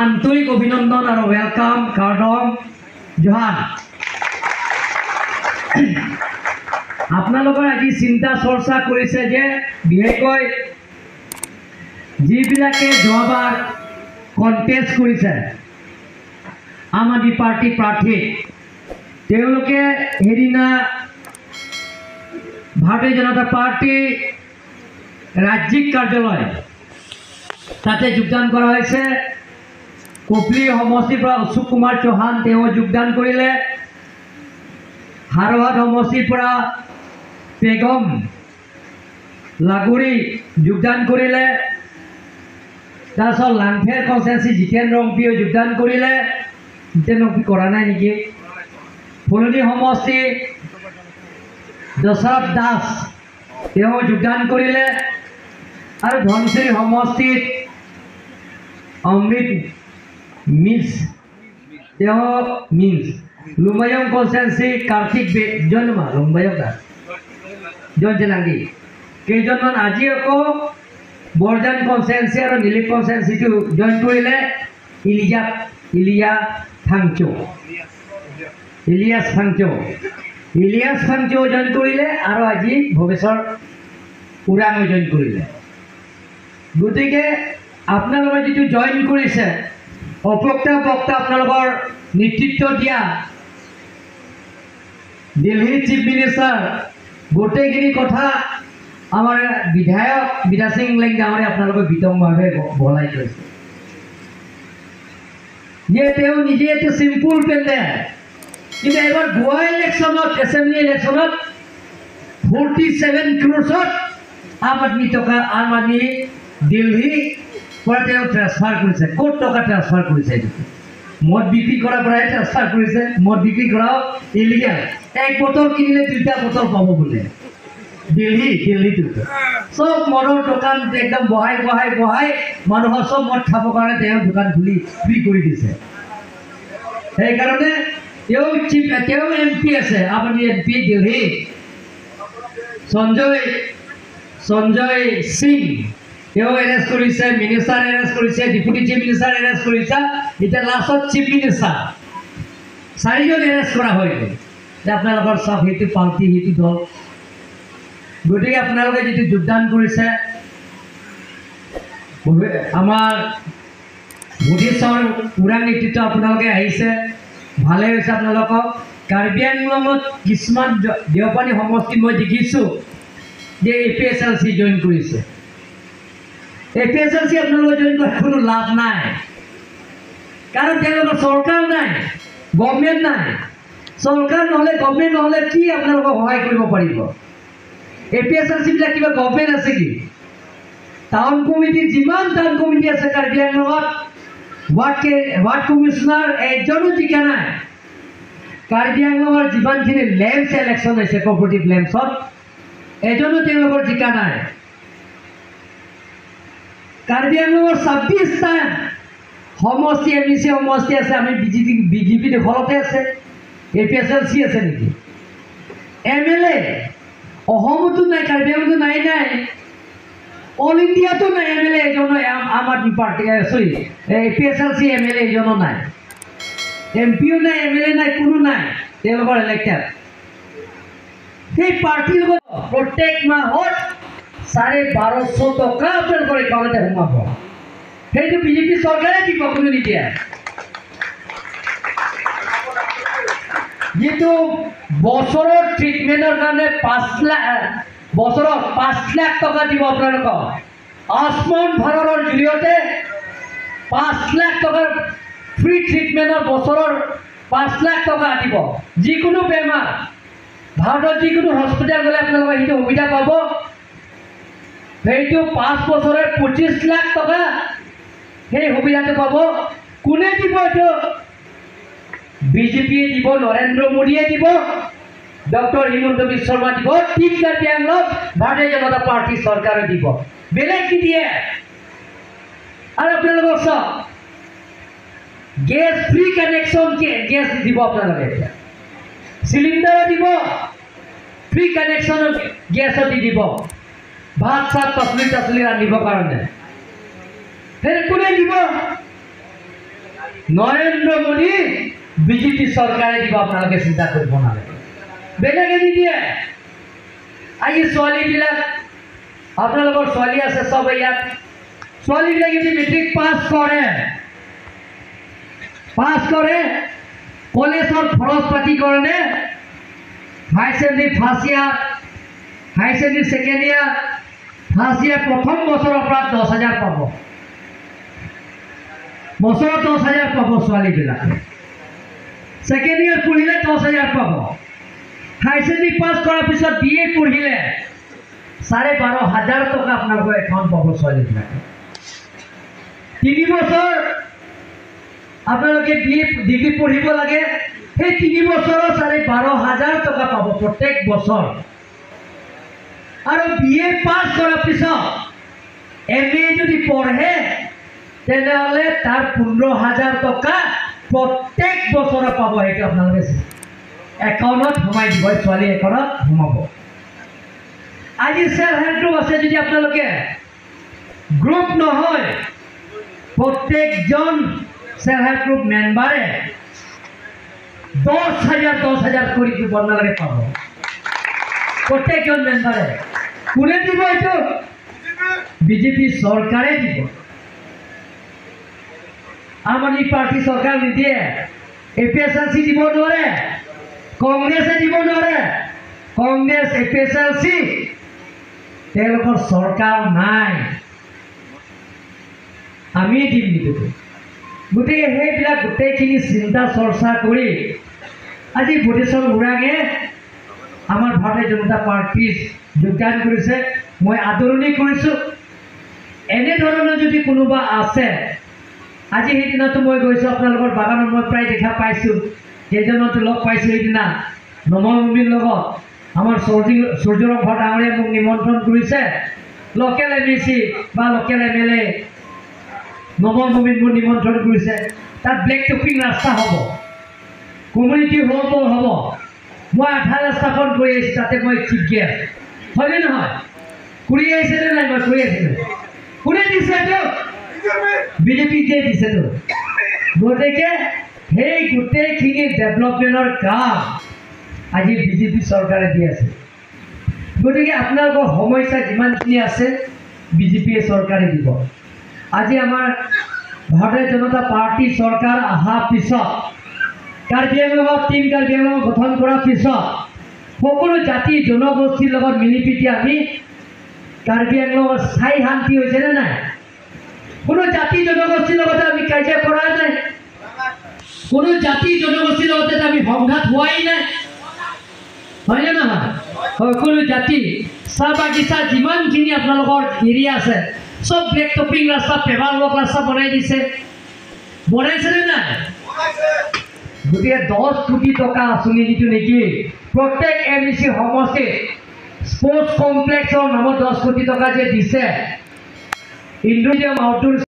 আন্তৰিক অভিনন্দন আৰু welcome কাৰ্ডম জোহান। আপোনালোকৰ আজি চিন্তা চৰ্চা কৰিছে যে বিশেষকৈ যিবিলাকে যোৱাবাৰ কণ্টেষ্ট কৰিছে আম আদমি পাৰ্টি প্ৰাৰ্থী, তেওঁলোকে সেইদিনা ভাৰতীয় জনতা পাৰ্টি ৰাজ্যিক কাৰ্যালয় তাতে যোগদান কৰা হৈছে। কপিলি সমষ্টিৰ পৰা অশোক কুমাৰ চৌহান তেওঁ যোগদান কৰিলে। হাৰহাট সমষ্টিৰ পৰা পেগম লাগুৰি যোগদান কৰিলে। তাৰপিছত লাংফেৰ কনষ্টেঞ্চি জিতেন ৰংপিও যোগদান কৰিলে। জিতেন ৰংপি কৰা নাই নেকি? ফুলনি সমষ্টি দশৰথ দাস তেওঁ যোগদান কৰিলে। আৰু ধনশিৰি সমষ্টিত অমৃত মিজ তেওঁ মিজ লুমায়ং কনষ্টেঞ্চি কাৰ্তিক জন্মা লুম্বায়ং দাস জন জেলাংগী কেইজনমান আজি আকৌ বৰজান কনষ্টেঞ্চি আৰু নীলিপ কনষ্টেঞ্চিটো জইন কৰিলে। ইলিয়া ফাংচো ইলিয়াছ ফাংচো ইলিয়াছ ফাংচো জইন কৰিলে আৰু আজি ভৱেশ্বৰ ওৰাঙো জইন কৰিলে। গতিকে আপোনালোকে যিটো জইন কৰিছে অপক্তা বক্তা আপোনালোকৰ নেতৃত্ব দিয়া দিল্লীৰ চিফ মিনিষ্টাৰ গোটেইখিনি কথা আমাৰ বিধায়ক বিদা সিং লেং ডাঙৰীয়া আপোনালোকে বিতংভাৱে বহলাই কৈছে যে তেওঁ নিজে এইটো চিম্পুল পেণ্ডেল, কিন্তু এবাৰ গোৱা ইলেকশ্যনত এছেম্বলি ইলেকশ্যনত 47 ক্ৰ'ৰ্ছত আম আদমি টকা আম আদমি দিল্লী পৰা তেওঁ ট্ৰেন্সফাৰ কৰিছে। ক'ত টকা ট্ৰেন্সফাৰ কৰিছে? এইটো মদ বিক্ৰী কৰাৰ পৰাই ট্ৰেন্সফাৰ কৰিছে। মদ বিক্ৰী কৰাও ইলিগেল। এক বটল কিনিলে 2টা বটল পাব বোলে দিল্লীটোত। চব মদৰ দোকান একদম বহাই বহাই বহাই মানুহৰ চব মদ খাবৰ কাৰণে তেওঁ দোকান খুলি ফ্ৰী কৰি দিছে। সেইকাৰণে তেওঁ চিফ, তেওঁ এম পি আছে, আপুনি এম পি দিল্লী সঞ্জয় সিং তেওঁ এৰেষ্ট কৰিছে, মিনিষ্টাৰ এৰেষ্ট কৰিছে, ডেপুটি চিফ মিনিষ্টাৰ এৰেষ্ট কৰিছে, এতিয়া লাষ্টত চিফ মিনিষ্টাৰ 4জন এৰেষ্ট কৰা হৈ গ'ল। আপোনালোকৰ চাওক সেইটো পাৰ্টি সেইটো দল। গতিকে আপোনালোকে যিটো যোগদান কৰিছে আমাৰ বুদ্ধিশ্বৰ ওৰাং নেতৃত্ব আপোনালোকে আহিছে, ভালেই হৈছে আপোনালোকক। কাৰ্বি আংলঙত কিছুমান দেওপানী সমষ্টিত মই দেখিছোঁ যে A P S L C join কৰিছে। A P S L C আপোনালোকে জইন কৰাৰ কোনো লাভ নাই, কাৰণ তেওঁলোকৰ চৰকাৰ নাই, গভমেণ্ট নাই। চৰকাৰ নহ'লে গভমেণ্ট নহ'লে কি আপোনালোকক সহায় কৰিব পাৰিব? এ পি এছ এল চিবিলাক কিবা গভমেণ্ট আছে কি? টাউন কমিটি যিমান টাউন কমিটি আছে কাৰ্বি আংলঙত ৱাৰ্ড কমিশ্যনাৰ এজনো জিকা নাই। কাৰ্বি আংলঙৰ যিমানখিনি লেম্পছ ইলেকশ্যন হৈছে কপাৰেটিভ লেম্পছত এজনো তেওঁলোকৰ জিকা নাই। কাৰ্বি আংলঙৰ 26টা সমষ্টি এম ই চি সমষ্টি আছে, আমি বিজেপি দখলতে আছে। A P S L C আছে নেকি? এম এল এ অসমতো নাই, কাৰ্বি আংলঙতো নাই, নাই অল ইণ্ডিয়াতো নাই এম এল এ এজনো। Aam Aadmi party sorry A P S L C M L A এজনো নাই, এম পিও নাই, এম এল এ নাই, কোনো নাই তেওঁলোকৰ ইলেক্টেড। সেই পাৰ্টিৰ লগত প্ৰত্যেক মাহত 1250 টকা আপোনালোকৰ একাউণ্টতে সোমাব। সেইটো বিজেপি চৰকাৰে দিব, কোনো নিদিয়ে। যিটো বছৰৰ ট্ৰিটমেণ্টৰ কাৰণে 5 লাখ বছৰত 5 লাখ টকা দিব আপোনালোকক। আয়ুষ্মান ভাৰতৰ জৰিয়তে 5 লাখ টকাৰ ফ্ৰী ট্ৰিটমেণ্টৰ বছৰৰ 5 লাখ টকা দিব। যিকোনো বেমাৰ ভাৰতত যিকোনো হস্পিটেল গ'লে আপোনালোকে সেইটো সুবিধা পাব। সেইটো 5 বছৰে 25 লাখ টকা সেই সুবিধাটো পাব। কোনে দিব এইটো? বিজেপিয়ে দিব, নৰেন্দ্ৰ মোদীয়ে দিব, ডক্টৰ হিমন্ত বিশ্ব শৰ্মা দিব, টিম কাৰ্বি আংলং ভাৰতীয় জনতা পাৰ্টি চৰকাৰে দিব, বেলেগ নিদিয়ে। আৰু আপোনালোকক চাওক গেছ ফ্ৰী কানেকশ্যন গেছ দিব আপোনালোকে, এতিয়া চিলিণ্ডাৰো দিব, ফ্ৰী কানেকশ্যনো গেছো দি দিব, ভাত চাত পাচলি তাচলি ৰান্ধিবৰ কাৰণে। সেইটো কোনে দিব? নৰেন্দ্ৰ মোদী বিজেপি চৰকাৰে দিব, আপোনালোকে চিন্তা কৰিব নালাগে, বেলেগে নিদিয়ে। আজি ছোৱালীবিলাক, আপোনালোকৰ ছোৱালী আছে চব ইয়াত, ছোৱালীবিলাক যদি মেট্ৰিক পাছ কৰে কলেজৰ খৰচ পাতি কাৰণে higher secondary first year, higher secondary second year, first year প্ৰথম বছৰৰ পৰা 10,000 পাব, বছৰত 10,000 পাব ছোৱালীবিলাকে। ছেকেণ্ড ইয়াৰ পঢ়িলে 10,000 পাব। হায়াৰ ছেকেণ্ডেৰী পাছ কৰাৰ পিছত বি এ পঢ়িলে 12,500 টকা আপোনালোকৰ একাউণ্ট পাব ছোৱালীবিলাকে। 3 বছৰ আপোনালোকে বি এ ডিগ্ৰী পঢ়িব লাগে, সেই 3 বছৰৰ 12,500 টকা পাব প্ৰত্যেক বছৰ। আৰু বি এ পাছ কৰাৰ পিছত এম এ যদি পঢ়ে তেনেহ'লে তাৰ 15,000 টকা প্ৰত্যেক বছৰে পাব। সেইটো আপোনালোকে একাউণ্টত সোমাই দিব, ছোৱালী একাউণ্টত সোমাব। আজি চেল্ফ হেল্প গ্ৰুপ আছে, যদি আপোনালোকে গ্ৰুপ নহয়, প্ৰত্যেকজন চেল্ফ হেল্প গ্ৰুপ মেম্বাৰে 10,000 10,000 কৰি আপোনালোকে পাব, প্ৰত্যেকজন মেম্বাৰে। কোনে দিব এইটো? বিজেপি চৰকাৰে দিব, আম আদমি পাৰ্টি চৰকাৰ নিদিয়ে। A P S L C দিব নোৱাৰে, কংগ্ৰেছে দিব নোৱাৰে। Congress, A P S L C তেওঁলোকৰ চৰকাৰ নাই, আমি দিম নিদিওঁ। গতিকে সেইবিলাক গোটেইখিনি চিন্তা চৰ্চা কৰি আজি বোধেশ্বৰ ওৰাঙে আমাৰ ভাৰতীয় জনতা পাৰ্টীত যোগদান কৰিছে, মই আদৰণি কৰিছোঁ। এনেধৰণৰ যদি কোনোবা আছে, আজি সেইদিনাতো মই গৈছোঁ আপোনালোকৰ বাগানত, মই প্ৰায় দেখা পাইছোঁ, কেইজনতো লগ পাইছোঁ সেইদিনা নমভূমিৰ লগত। আমাৰ সূৰ্যৰংঘ ডাঙৰীয়াই মোক নিমন্ত্ৰণ কৰিছে, লোকেল এম ই চি বা লোকেল এম এল এ নৱভূমিত মোক নিমন্ত্ৰণ কৰিছে। তাত ব্লেক টপিং ৰাস্তা হ'ব, কমিউনিটি হল হ'ব, মই আধা ৰাস্তাখন কৰি আহিছোঁ, তাতে মই চিফ গেষ্ট হয়নে নহয়? কৰি আহিছেনে নাই? মই কৰি আহিছোঁ। কোনে দিছে এইটো? বিজেপিকে দিছেতো। গতিকে সেই গোটেইখিনি ডেভেলপমেণ্টৰ কাম আজি বিজেপি চৰকাৰে দি আছে। গতিকে আপোনালোকৰ সমস্যা যিমানখিনি আছে বিজেপিয়ে চৰকাৰে দিব। আজি আমাৰ ভাৰতীয় জনতা পাৰ্টি চৰকাৰ অহাৰ পিছত কাৰ্বি আংলঙত টিম কাৰ্বি আংলং গঠন কৰাৰ পিছত সকলো জাতি জনগোষ্ঠীৰ লগত মিলি পিটি আমি কাৰ্বি আংলঙৰ স্থায়ী শান্তি হৈছেনে নাই? কোনো জাতি জনগোষ্ঠীৰ লগতে আমি কাজিয়া কৰা নাই, কোনো জাতি জনগোষ্ঠীৰ লগতে আমি সংঘাত হোৱাই নাই, হয়নে নহয়? সকলো জাতি চাহ বাগিচা যিমানখিনি আপোনালোকৰ এৰিয়া আছে চব ব্লেক টপিং ৰাস্তা, পেভাৰ ৱৰ্ক ৰাস্তা বনাই দিছে, বনাইছেনে নাই? গতিকে 10 কোটি টকা আঁচনি যিটো নেকি প্ৰত্যেক এম ই চি সমষ্টিত স্পৰ্টছ কমপ্লেক্সৰ নামত 10 কোটি টকা যে দিছে, ইণ্ডোৰ আউটডোৰ